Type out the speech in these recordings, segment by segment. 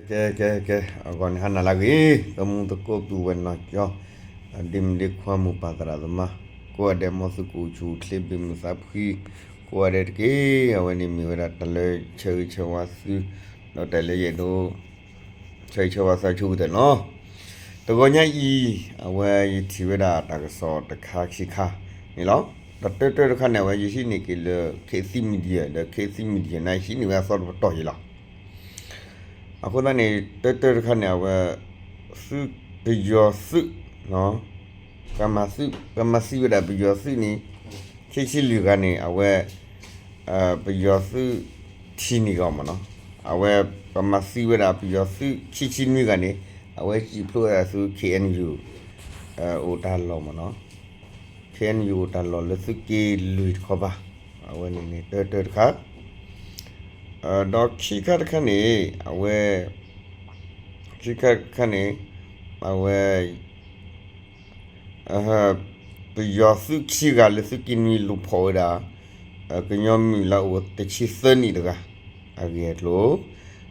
ကဲ ကဲ ကဲ အဂီၢ်န့ၣ် ဟါနၤလၢအဂ့ၤ သမူသကိးပုၢ်ဝဲၢ်နီၢ်ကၠီ ဒ့မုၣ်ဒ့ခွါ မိၢ်ပၢ်သရၣ်သမါ ကိးဂၤဒဲး မ်သုကအိၣ်ဆူၣ်အိၣ်ချ့ ဘၣ်မုာ်သးဖှံ ကိးဂၤဒဲးတက့ၢ်. အဝဲန့ၣ်မ့ၢ်ဝဲဒၣ်တၢ်လၢဆၢဂ့ၤဆၢဝါသု ဒီးတၢ်လၢယအဲၣ်ဒိး ဆၢဂ့ၤဆၢဝါသးဆိကတၢၢ်န့ၣ်လီၤ. တဂီၤညါအံၤ အဝဲယထံၣ်ဝဲဒၣ်တၢ်ကစီၣ်တခါခံခါန့ၣ်လီၤ. ဒီးတၢတၢတခါန့ၣ် အဝဲယဟံးန့ၢ်က့ၤလၢ ခေတ်သစ် Media ဒီး ခေတ်သစ် Media န့ၣ် ဟံးန့ၢ်ဝဲအသီတပတီၢ်အံၤလီၤ. အဃိသတးန့ၣ် တၢတၢတခါန့ၣ် အဝဲ သုး ပယီၤသုး ပှၤမၤသံဝဲဒၣ်ပယီၤသုးန့ၣ် ခံဆံလွံၢ်ဂၤန့ၣ် အဝဲ ပယီၤသုး ထံၣ်န့ၢ်ဂီၢ်မ့ၢ်နီၤ, အဝဲ ပှၤမၤသံဝဲဒၣ်ပယီၤသုး ခံဆံနွံဂၤန့ၣ် အဝဲစံၣ်ဖျိဝဲဒၣ်ဆူ ခ့ၣ်အဲၣ်ယူၣ် အိၣ်တၢ်လီၢ်မ့ၢ်နီၤ, ခ့ၣ်အဲၣ်ယူၣ်အိၣ်တၢ်လီၢ်လၢသုးက့လွံၢ်တခီပၤ, အဝဲန့ၣ်န့ၣ် တၢတၢတခါ ဒီးခံခါတခါန့ၣ် အဝဲ ခံခါတခါန့ၣ် အဝဲ ပယီၤသုးခံဂၤလၢသုးက့နွံလူၤဖီၣ်ဝဲဒၣ် ကညီမုၢ်လၢအိၣ်တဆံသၢနံၣ်တဂၤ အဂ့ၢ်အကျိၤ,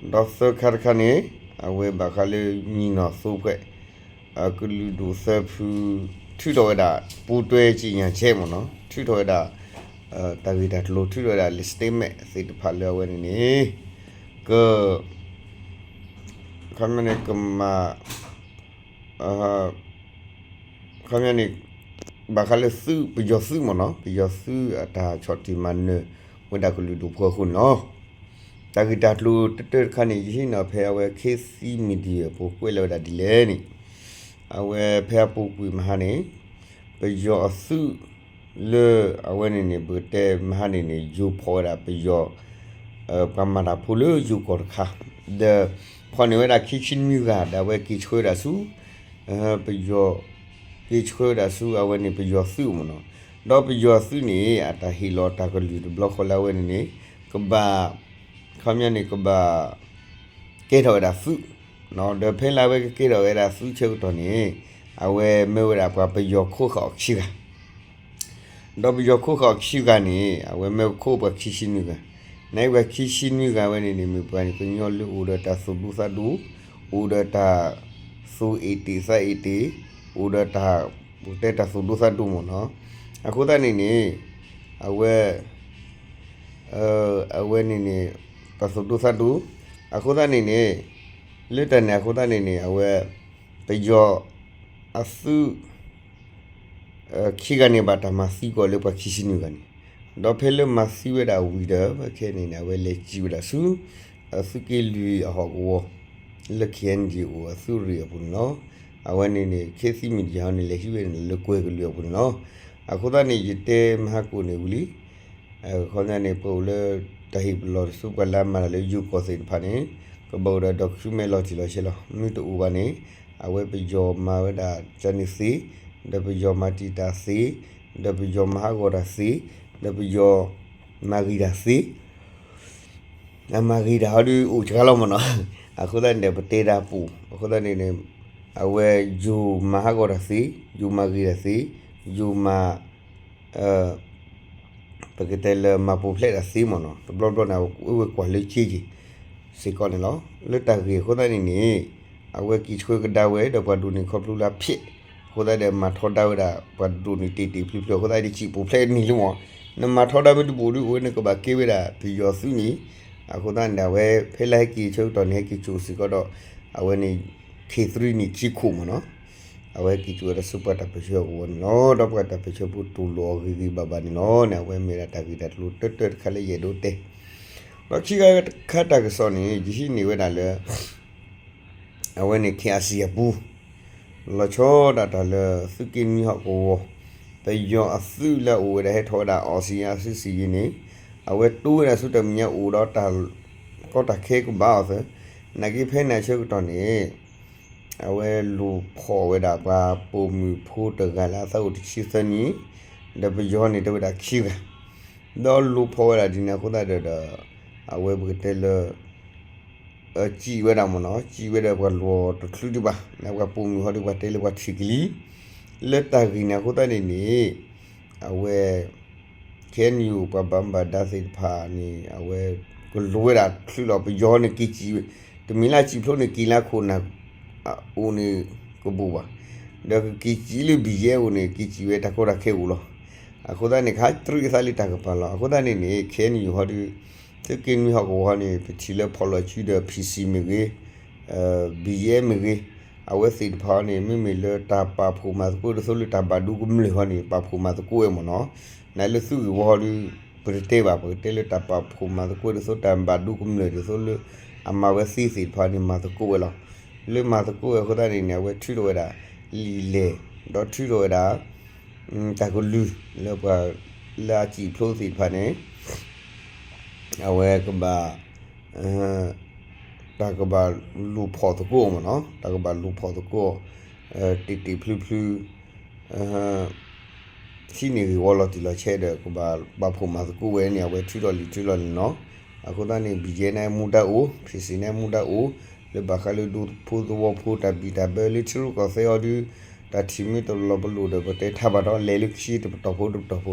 ဒီးသၢခါတခါန့ၣ် အဝဲဘၣ်ဃးလၢညီနီၢ်သိပှဲၤ ကလုာ်ဒူၣ်သၢဖု ထုးထီၣ်ဝဲဒၣ် ပူၤတွဲကံၣ်ညၣ်ဆဲးမ့ၢ်နီၤ, ထုးထီၣ်ဝဲဒၣ် တၢ်ဂ့ၢ်တၢ်ကျိၤ ထုးထီၣ်ဝဲဒၣ်လၢ statement သ့ၣ်တဖၣ်လၢအဝဲန့ၣ်န့ၣ် က ခီပညီန့ၣ် ကမၤ ခီပညီန့ၣ် ဘၣ်ဃးလၢသုး ပယီၤသုးမ့ၢ်နီၤ, ပယီၤသုးအတၢ်ဆီၣ်တံၢ်မၤနၢၤဝဲဒၣ်ကလုာ်ဒူၣ်ဖိအဃိန့ၣ်လီၤ. တၢ်ဂ့ၢ်တၢ်ကျိၤတၢတၢတခါန့ၣ် ယဟံးန့ၢ်ဖဲအဝဲ ခေတ်သစ် Media အပူၤကွဲးလီၤဝဲဒၣ်ဒ်လဲၣ်န့ၣ်, အဝဲဖဲအပူၤကွံာ်မဟါန့ၣ် ပယီၤအသုး လၢအဝဲန့ၣ်န့ၣ် ပကတဲမဟါန့ၣ်န့ၣ် ယိၤဖီၣ်ဝဲဒၣ်ပယီၤ ပှၤမၤတၢ်ဖိလၢယိၤကီၢ်တခါ, ဒီးဖီၣ်န့ၢ်ဝဲဒၣ်ခံဆံနွံဂၤ ဒီးအဝဲက့ၤဆှၢဝဲဒၣ်ဆူ ပယီၤ က့ၤဆှၢဝဲဒၣ်ဆူအဝဲန့ၣ်ပယီၤသုးမ့ၢ်နီၤ, ဒီးပယီၤသုးန့ၣ် အတၢ်ဟ့ၣ်လီၤတၢ်ကလုၢ်တဘျီဃီလၢအဝဲန့ၣ်န့ၣ် ကဘၣ် ခီပညီန့ၣ် ကဘၣ် ကဲထီၣ်ဝဲဒၣ်သုး, ဒီးဖဲလၢအဝဲကကဲထီၣ်ဝဲဒၣ်သုးဆၢကတီၢ်န့ၣ် အဝဲမၢဝဲဒၣ်ပှၤပယီၤခိးဃာ်အီၤခံဂၤ ဒီးပယီၤခိးဃာ်အီၤခံဂၤန့ၣ် အဝဲမၢခိးပှၤခံဆံနွံဂၤ, နာ်အံၤပှၤခံဆံနွံဂၤဝဲန့ၣ်န့ၣ် မ့ၢ်ပှၤန့ၣ် ကညီလၢအိၣ်ဒီးတၢ်သူၣ်ဒူသးဒူ, အိၣ်ဒီးတၢ်သူၣ်အ့ၣ်တ့ၢ်သးအ့ၣ်တ့ၢ်, အိၣ်ဒီးတၢ် ပကတဲတၢ်သူၣ်ဒူသးဒူမ့ၢ်နီၤ, အဃိသတးန့ၣ်န့ၣ် အဝဲ အဝဲန့ၣ်န့ၣ် တၢ်သူၣ်ဒူသးဒူ, အဃိသတးန့ၣ်န့ၣ် လၢတၢ်န့ၣ်အဃိသတးန့ၣ်န့ၣ် အဝဲ ပယီၤအသုး ခံဂၤန့ၣ် ဘၣ်တၢ်မၤသံကွံာ်လၢပှၤခံဆံနွံဂၤန့ၣ်, ဒီးဖဲလၢမၤသံဝဲဒၣ်ဝံၤဒီး ဖဲခဲအံၤန့ၣ်န့ၣ် အဝဲလဲၤစံးဝဲဒၣ်ဆူ သုးက့လွံၢ်အဟီၣ်ကဝီၤ လၢ ခ့ၣ်အဲၣ်ယူၣ် အသုးရ့ၣ်အပူၤန့ၣ်လီၤ. အဝဲန့ၣ်န့ၣ် ခေတ်သစ် Media န့ၣ် လဲၤဟံးဝဲန့ၣ်လၢကွဲၤကလုာ်အပူၤန့ၣ်လီၤ. အဃိသတးန့ၣ် ယတဲမဟါကိၣ်န့ၣ်ဝံၤလံ ခီပညီန့ၣ် ပအိၣ်လၢတၢ်ဟ့ၣ်ပလီၢ်ဆူပှၤလၢအမၤတၢ်လၢယိၤကီၢ်သ့ၣ်တဖၣ်န့ၣ် ကဘၣ်အိၣ်ဒီး document လီၤတံၢ်လီၤဆဲးလီၤ. မ့ၢ်တအိၣ်ဘၣ်န့ၣ် အဝဲပယီၤမၤဝဲဒၣ်ကန့ၣ်သ့, ဒီးပယီၤမၤတံာ်တာ်သ့, ဒီးပယီၤမၤဟးဂီၤတၢ်သ့, ဒီးပယီၤမၤဂ့ၤတၢ်သ့ အမၤဂ့ၤတၢ်ဟီဒုးအိၣ်စှၤလီၤမ့ၢ်နီၤ. အဃိသတးန့ၣ်ဒီး ပတဲတၢ်ပူၤ အဃိသတးန့ၣ်န့ၣ် အဝဲယိၤမၤဟးဂီၤတၢ်သ့, ယိၤမၤဂ့ၤတၢ်သ့, ယိၤမၤ ပကတဲလၢမၤပူၤဖျဲးတၢ်သ့မ့ၢ်နီၤ. တဘျီဘျီန့ၣ် အဝဲကွၢ်လၢက့ယ့ၢ်စ့ၢ်ကီးန့ၣ်လီၤ. လၢတၢ်ဂ့ၢ်အဃိသတးန့ၣ်န့ၣ် အဝဲက့ၤဆှၢကဒါဝဲဒီးပှၤဒိၣ်န့ၢ်ခီဖျိလၢဖျဲး အဃိသတးဒီးမၤထီဒါဝဲဒၣ် ပှၤဒိၣ်န့ၢ်တ့ၢ်တ့ၢ်ဖျုးဖျုးအဃိသတးဒီး စံၣ်ပူၤဖျဲးန့ၣ်လံမ့ၢ် နမၤထီဒါမ့ၢ်တဘူၣ်ဒုးအိၣ်ဝဲန့ၣ် ကဘၣ်ကဲဝဲဒၣ်ပယီၤသုးန့ၣ်. အဃိသတးန့ၣ်ဒီး အဝဲဖဲလၢဟဲက့ၤဆၢကတီၢ်န့ၣ် ဟဲက့ၤစိာ်စ့ၢ်ကီးဒီး အဝဲန့ၣ် ခ့ၣ်သရံန့ၣ်ခံခိၣ်မ့ၢ်နီၤ. အဝဲက့ၤစိာ်ဝဲဒၣ်ဆူပှၤတၢ်ပၢၢ်ဆၢအဂီၢ်န့ၣ်လီၤ. ဒီးပှၤတၢ်ပၢၢ်ဆၢဖိတူၢ်လိာ်အီၤဂ့ၤဂ့ၤဘၣ်ဘၣ်န့ၣ်လီၤန့ၣ်. အဝဲမ့ၢ်ဒၣ်တၢ်ဂ့ၢ်တၢ်ကျိၤတၢတၢတခါလၢယအဲၣ်ဒိးတဲ ဒီးခံခါတခါတၢ်ကစီၣ်န့ၣ် ယဟံးန့ၢ်ဝဲဒၣ်လၢ အဝဲန့ၣ် ခ့ၣ်အစံၣ်အပူၤ လီၤဆီဒၣ်တၢ်လၢသုးက့နွံဟီၣ်ကဝီၤ ပယီၤအသုးလၢအအိၣ်ဝဲဒၣ်ဟဲထီၣ်ဝဲဒၣ်အီစံၣ်ယါစုစံၣ်ယံၤန့ၣ် အဝဲတိဝဲဒၣ်ဆူတၢ်မဲာ်ညါအိၣ်ဒီးတၢ်ကီတၢ်ခဲကဘၣ်အီၤသၢ နာ်က့ဖဲန့ၣ်အဆၢကတီၢ်န့ၣ် အဝဲလူၤဖီၣ်ဝဲဒၣ်ပှၤပိာ်မုၣ်ဖိတဂၤလၢအသးအိၣ်တဆံသၢနံၣ် ဒီးပယီၤန့ၣ်တဲဝဲဒၣ်ခံဂၤ ဒီးလူၤဖီၣ်ဝဲဒၣ်ဒ်န့ၣ်အဃိသတးဒီး အဝဲပကတဲလၢ စံးဝဲဒၣ်မ့ၢ်နီၤ စံးဝဲဒၣ်ပှၤလီၢ်တချုးဒံးဘၣ် လၢပှၤပိာ်မုၣ်ဟီဒ်ပှၤတဲလၢပှၤထံၣ်ကလံၤ လၢတၢ်ဂ့ၢ်န့ၣ်အဃိသတးန့ၣ်န့ၣ် အဝဲ ခဲအံၤပှၤဘၣ်မူဘၣ်ဒါသ့ၣ်တဖၣ်န့ၣ် အဝဲကလူၤဝဲဒၣ်ချုးလီၤ ပယီၤန့ၣ်က့ၤစံးဝဲ တ တမ့ၢ်လၢအစံာ်ဖျိန့ၣ် က့ၤလၢခိၣ်နၢ်အိၣ်န့ၣ်ကဘူးဘၣ်, ဒီးကက့ၤစံာ်လၢ ဘံယဲ အိၣ်န့ၣ် က့ၤစံာ်ဝဲတၢ်ကီတၢ်ခဲအိၣ်လီၤ. အဃိသတးန့ၣ် ကဟးတြံးအသးလၢတၢ်ကပၤလီၤ. အဃိသတးန့ၣ်န့ၣ် ခဲအံၤန့ၣ်ဟီဒုး သုးက့နွံဟီၣ်ကဝီၤန့ၣ် ပထံၣ်လၢဖီၣ်လီၤစုဒီး ဖံၣ်စံၣ်မ့ၢ်ဂ့ၤ, ဘံယဲမ့ၢ်ဂ့ၤ, အဝဲသ့ၣ်တဖၣ်န့ၣ် မ့မ့ၢ်လၢတၢ်ပာ်ဖှိၣ်မၤသကိးဒ်သိးလၢတၢ်ဘၣ်ဒိကမျၢၢ်ဟီန့ၣ် ပာ်ဖှိၣ်မၤသကိးဝဲမ့ၢ်နီၤ. နလၢသုးဂ့ၢ်ဝီဟီဒုး ပတတဲဘၣ်, ပကတဲလၢတၢ်ပာ်ဖှိၣ်မၤသကိးဒ်သိးတၢ်ဘၣ်ဒိကမျၢၢ်ဒ်သိးလၢ အမၤဝဲသ့သ့ၣ်တဖၣ်န့ၣ် မၤသကိးဝဲလီၤ. လၢမၤသကိးဝဲအဃိသတးန့ၣ်န့ၣ် အဝဲထုးထီၣ်ဝဲဒၣ် လံာ်လဲၢ်, ဒီးထုးထီၣ်ဝဲဒၣ် တၢ်ကလုၢ်လၢပှၤ လၢအစံာ်ဖျိသ့ၣ်တဖၣ်န့ၣ် အဝဲကဘၣ် တၢ်ကဘၣ်လူၤဖီၣ်သကိးမ့ၢ်နီၤ, တၢ်ကဘၣ်လူၤဖီၣ်သကိး တ့ၢ်တ့ၢ်ဖျုဖျု ဟံးန့ၢ်ဂ့ၢ်ဝီလီၤတံၢ်လီၤဆဲးဒီး ကဘၣ်ပာ်ဖှိၣ်မၤသကိးဝဲန့ၣ် အဝဲထုးထီၣ်လံာ်ထုးထီၣ်လံာ်နီၤ. အဃိသတးန့ၣ် ဘံယဲန့ၣ်မူဒါအိၣ်, ဖံၣ်စံၣ်န့ၣ်မူဒါအိၣ်, လၢဘၣ်ဃးလၢဒူဖိသဝီဖိတၢ်ဘံၣ်တၢ်ဘၢလၢထံရူၢ်ကီၢ်သဲးအီၤဒုး တၢ်ထံၣ်မ့ၢ်တလီၤပလိာ်ဒီး ပတဲထါဘၣ်ဒီး လဲၤလၢခံတပတီၢ်ဖိတပတီၢ်ဖိ,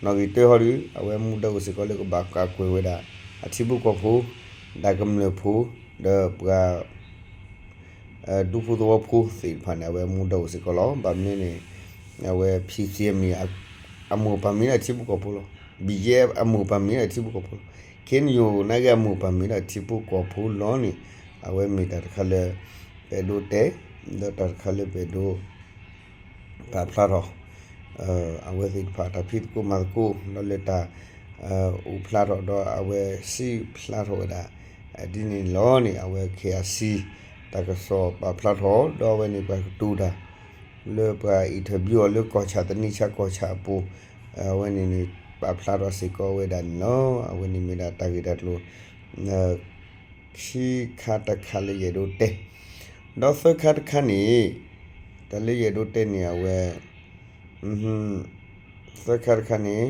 နီၣ်ဂံၢ်တၢဟီဒုး အဝဲမူဒါအိၣ်စ့ၢ်ကီးလၢကဘၣ်ကးကွံာ်ဝဲဒၣ် အထံဖိကီၢ်ဖိ, ဒၣ်ကမျၢၢ်ဖိ, ဒီးပှၤ ဒူဖိသဝီဖိသ့ၣ်တဖၣ်န့ၣ် အဝဲမူဒါအိၣ်စ့ၢ်ကီးလီၤ. ဘၣ်မနုၤန့ၣ် အဝဲ ဖံၣ်စံၣ်မ့ၢ် အမိၢ်ပၢ်မ့ၢ်ဒၣ်ထံဖိကီၢ်ဖိလီၤ. ဘံယဲအမိၢ်ပၢ်မ့ၢ်ဒၣ်ထံဖိကီၢ်ဖိလီၤ. ခဲအံၤန့ၣ် နာ်က့အမိၢ်ပၢ်မ့ၢ်ဒၣ်ထံဖိကီၢ်ဖိလီၤန့ၣ် အဝဲမ့ၢ်တၢ်တခါလၢ ပအဲၣ်ဒိးတဲ ဒီးတၢ်တခါလၢပအဲၣ်ဒိး ပာ်ဖျါထီၣ် အဝဲသ့ၣ်တဖၣ်တၢ်ဖံးသကိးမၤသကိး ဒီးလၢတၢ် အိၣ်ဖျါထီၣ်ဒီးအဝဲစံးဖျါထီၣ်ဝဲဒၣ် ဒ်န့ၣ်လီၤန့ၣ် အဝဲ ခ့ၣ်အၣ်စံၣ် တၢ်ကစီၣ်ပာ်ဖျါထီၣ် ဒီးအဝဲန့ၣ်ပှၤကတိၤတၢ် လၢပှၤ interview အီၤလၢကီၢ်ဆၣ်သန့ဆါကီၢ်ဆၣ်အပူၤ အဝဲန့ၣ်န့ၣ် ပာ်ဖျါထီၣ်စ့ၢ်ကီးဝဲဒၣ်န့ၣ်လီၤ. အဝဲန့ၣ်မ့ၢ်ဒၣ်တၢ်ဂ့ၢ်တၢ်ကျိၤ ခံခါတခါလၢယအဲၣ်ဒိးတဲ, ဒီးသၢခါတခါန့ၣ် တၢ်လၢယအဲၣ်ဒိးတဲန့ၣ် အဝဲ သၢခါတခါန့ၣ်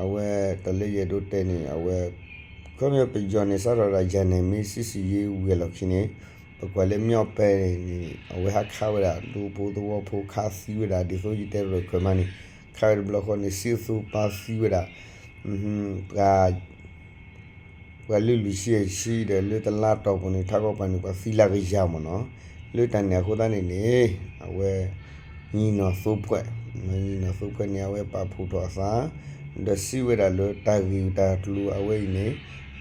အဝဲတၢ်လၢယအဲၣ်ဒိးတဲန့ၣ် အဝဲ ခီပညီပယီၤန့ၣ် စးထီၣ်ဒၣ်ယၤန့ၣ် မ့ၢ် စစ်ဆင်ရေး ဝံၤအလီၢ်ခံန့ၣ် ပကွၢ်လၢ မြောက်ပိုင်း န့ၣ် အဝဲဟးခးဝဲဒၣ် ဒူဖိသဝီဖိခးသံဝဲဒၣ် ဒ်သိးယတဲရၢၢ်ခွဲးမးန့ၣ် ခးဝဲတဘျီဃီန့ၣ် စံးသူပာ်သံဝဲဒၣ် ပှၤ ပှၤလၢလွံၢ်ဆံယဲၢ်ဆံဒီးလၢတလါတီၢ်ပူၤန့ၣ် ထးကီၢ်ပှၤန့ၣ် ပှၤသံလၢကယၤမ့ၢ်နီၤ. လၢတၢ်န့ၣ်အဃိသတးန့ၣ်န့ၣ် အဝဲ ညီနောင်သုးဖွဲ့, ညီနောင်သုးဖွဲ့န့ၣ် အဝဲပာ်ဖှိၣ်ထီၣ်အသး ဒီးစံးဝဲဒၣ်လၢတၢ်ဂ့ၢ်တၢ်ကျိၤအဝဲအံၤန့ၣ်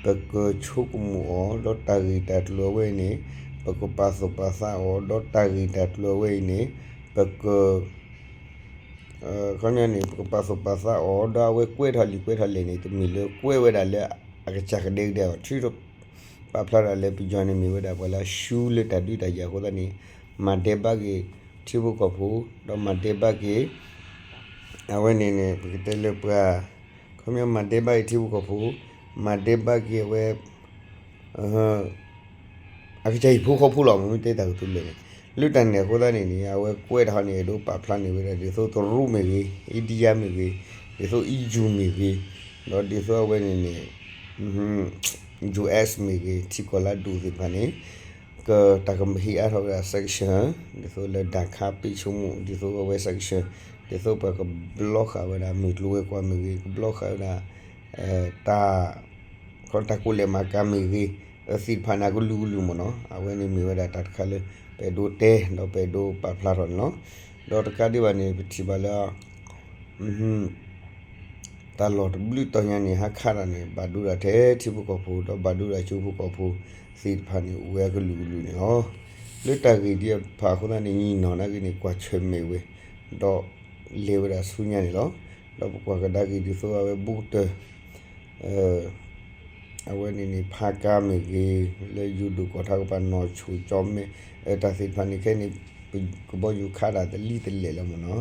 ပကဆိကမိၣ်အီၤ ဒီးတၢ်ဂ့ၢ်တၢ်ကျိၤအဝဲအံၤန့ၣ် ပကပာ်သူၣ်ပာ်သးအီၤ ဒီးတၢ်ဂ့ၢ်တၢ်ကျိၤအဝဲအံၤန့ၣ် ပက ခီပညီန့ၣ် ပကပာ်သူၣ်ပာ်သးအီၤ ဒီးအဝဲကွဲးထီၣ်လံာ်ကွဲးထီၣ်လဲၢ်န့ၣ် တမ့ၢ်လၢကွဲးဝဲဒၣ်လၢအကစၢ်ကဒဲကဒဲအီၤ ထုးထီၣ်ပာ်ဖျါထီၣ်လၢပယီၤန့ၣ်မ့ၢ်ဝဲဒၣ်ပှၤလၢအရှုံးလၢတၢ်ဒုးတၢ်ယၤအဃိသတးန့ၣ် မၤဒဲးဘးက့ၤထံဖိကီၢ်ဖိ ဒီးမၤဒဲးဘးက့ၤ အဝဲန့ၣ်န့ၣ် ပကတဲလၢပှၤ ခီပညီမၤဒဲးဘးက့ၤထံဖိကီၢ်ဖိ မၤဒဲးဘးက့ၤအဝဲ အကစၢ်ဟံၣ်ဖိဃီဖိလီၤ မ့မ့ၢ်တဲတၢ်ကတိၤလၢာ်န့ၣ် လၢတၢ်န့ၣ်အဃိသတးန့ၣ်န့ၣ် အဝဲကွဲးတၢ်ဟီန့ၣ် အဲၣ်ဒိးပာ်ဖျါန့ၢ်ဝဲဒၣ် ဒ်သိးတရူးမ့ၢ်ဂ့ၤ India မ့ၢ်ဂ့ၤ ဒ်သိး EU မ့ၢ်ဂ့ၤ ဒီးဒ်သိးအဝဲန့ၣ်န့ၣ် US မ့ၢ်ဂ့ၤ ထံကီၢ်လၢအဒိၣ်သ့ၣ်တဖၣ်န့ၣ် ကတၢ်ကမၤဟ့ၣ်အါထီၣ်ဝဲဒၣ် sanction ဒ်သိးလၢ ဒဏ်ခတ်ပိတ်ဆို့မှု ဒ်သိးအဝဲ sanction ဒ်သိးပှၤကဘျီဃာ်ဝဲဒၣ် မ့ၢ်ကျိၤဝဲၤကွာ်မ့ၢ်ဂ့ၤ ကဘျီဃာ်ဝဲဒၣ် တၢ် ခီတၢ်ကိးလဲၤမၤကၤမ့ၢ်ဂ့ၤ အသ့ၣ်တဖၣ်န့ၣ် အကလုာ်ကလုာ်မ့ၢ်နီၤ အဝဲန့ၣ်မ့ၢ်ဝဲဒၣ်တၢ်တခါလၢ ပအဲၣ်ဒိးတဲ ဒီးပအဲၣ်ဒိးပာ်ဖျါထီၣ်န့ၣ်လီၤ. ဒီးတကးဒံးဘၣ်န့ၣ် ပထံၣ်ဘၣ်လၢ တၢ်လီၢ်တဘျုးတီၤညါန့ၣ် ဟးခးတၢ်န့ၣ် ဘၣ်ဒိဒၣ်ထဲထံဖိကီၢ်ဖိ ဒီးဘၣ်ဒိဒၣ်ကၠိဖိကီၢ်ဖိသ့ၣ်တဖၣ်န့ၣ် အိၣ်ဝဲအကလုာ်ကလုာ်န့ၣ်လီၤ. လၢတၢ်ဂ့ၢ်ဒ်အံၤတဖၣ်အဃိသတးန့ၣ် ညီနောင်နာ်က့န့ၣ် ကွၢ်ဆၢၣ်မဲာ်ဝဲ ဒီးလဲၤဝဲဒၣ်ဆူညါန့ၣ်လီၤ. ဒီးပကွၢ်ကဒါက့ၤဒ်သိးအဝဲဘူးကတၢၢ် အဝဲန့ၣ်န့ၣ် ဖးကါမ့ၢ်ဂ့ၤ လၢယိၤဒိၣ်ကီၢ်ထါကပၤ နီၢ်ဆိၣ်ကၠီမဲ တၢ်သ့ၣ်တဖၣ်န့ၣ် ခဲအံၤန့ၣ် ကဘီယူၤခးဒၣ်တလံၤတလဲၣ်လီၤမ့ၢ်နီၤ.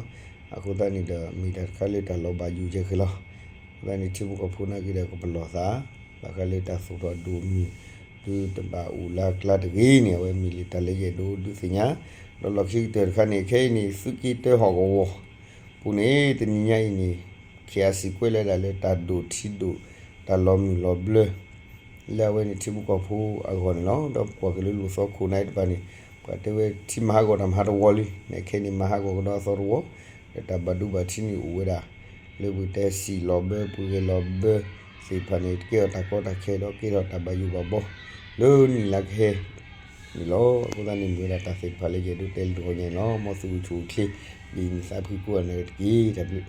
အဃိသတးန့ၣ်ဒီး မ့ၢ်တၢ်တခါလၢတၢ်လီၤဘၣ်ယိၣ်ယဲၢ်ဃဲၤလီၤ. အဃိသတးန့ၣ် ထံဖိကီၢ်ဖိနာ်က့ဒီး ကပလီၢ်သး ဘၣ်ဃးလၢတၢ်သူၣ်ထီၣ်ဒိၣ်မုၢ် ဒုးတဘၣ်အိၣ်လၢအကျါတဂ့ၤန့ၣ် အဝဲမ့ၢ်လၢတၢ်လၢယအဲၣ်ဒိးဒုးသ့ၣ်ညါ ဒီးလီၢ်ခံကတၢၢ်တခါန့ၣ် ခဲအံၤန့ၣ် သုးက့တၢဟီၣ်ကဝီၤ ပူၤန့ၣ် တနံၤညါအံၤန့ၣ် ခ့ၣ်အၣ်စံၣ် ကွဲးလၢဒၣ်လၢတၢ်ဒိၣ်ထံဒိၣ် တၢ်လီၤမုၢ်လီၤဘျၢ လၢအဝဲန့ၣ်ထံဖိကီၢ်ဖိအဂီၢ်န့ၣ်လီၤ. ဒီးပကွၢ်က့ၤလၢလူၢ်သီခိၣ်နၢ်တဖၣ်န့ၣ် ပှၤတဲဝဲထံမၤဟးဂီၤတၢ်မၤဟးတဝီလံ နခဲအံၤန့ၣ်မၤဟးဂီၤကဒီးအသီတဝီ ဒီးတၢ်ဘၣ်ဒိဘၣ်ထံးန့ၣ်အိၣ်ဝဲဒၣ် လၢပကတဲစံာ်လီၤဘၢ ပှၤဂဲၤလီၤဘၢသ့ၣ်တဖၣ်န့ၣ် ကဲထီၣ်တၢ်ကီတၢ်ခဲဒီးကဲထီၣ်တၢ်ဘၣ်ယိၣ်ဘၣ်ဘီ လၢနံၣ်လၢကဟဲ န့ၣ်လီၤ. အဃိသတးန့ၣ် မ့ၢ်ဝဲဒၣ်တၢ်သ့ၣ်တဖၣ်လၢယအဲၣ်ဒိးတဲလၢတဂီၤညါန့ၣ်လီၤ. မ်သုအိၣ်ဆူၣ်အိၣ်ချ့ ဒ်နသးဖှံကိးဂၤန့ၣ်တက့ၢ်. တၢ်ဘျုး